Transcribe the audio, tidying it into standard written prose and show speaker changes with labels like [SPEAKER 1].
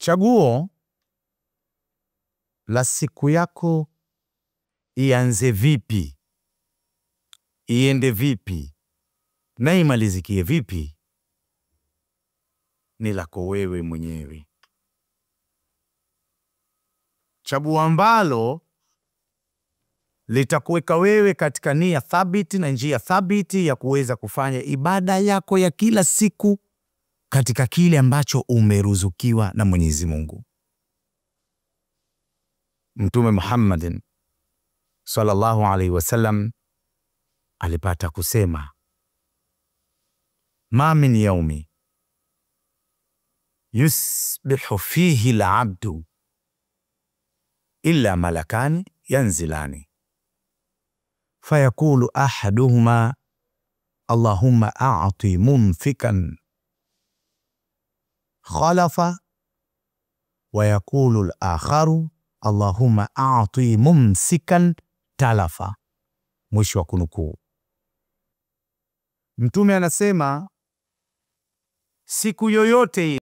[SPEAKER 1] Chaguo la siku yako ianze vipi, iende vipi na imalizikie vipi ni lako wewe mwenyewe. Chaguo ambalo litakuweka wewe katika nia thabiti na njia thabiti ya kuweza kufanya ibada yako ya kila siku katika kile ambacho umeruzukiwa na Mwenyezi Mungu. Mtume Muhammadin sallallahu alaihi wasallam alipata kusema, ma min yaumi yusbihu fihi al-abdu illa malakani yanzilani fayaqulu ahaduhuma allahumma a'ti mumfikan khalafa wa yaqulu al-akharu allahumma a'ti mumsikan talafa. Mwisho wa kunukuu. Mtume anasema siku yoyote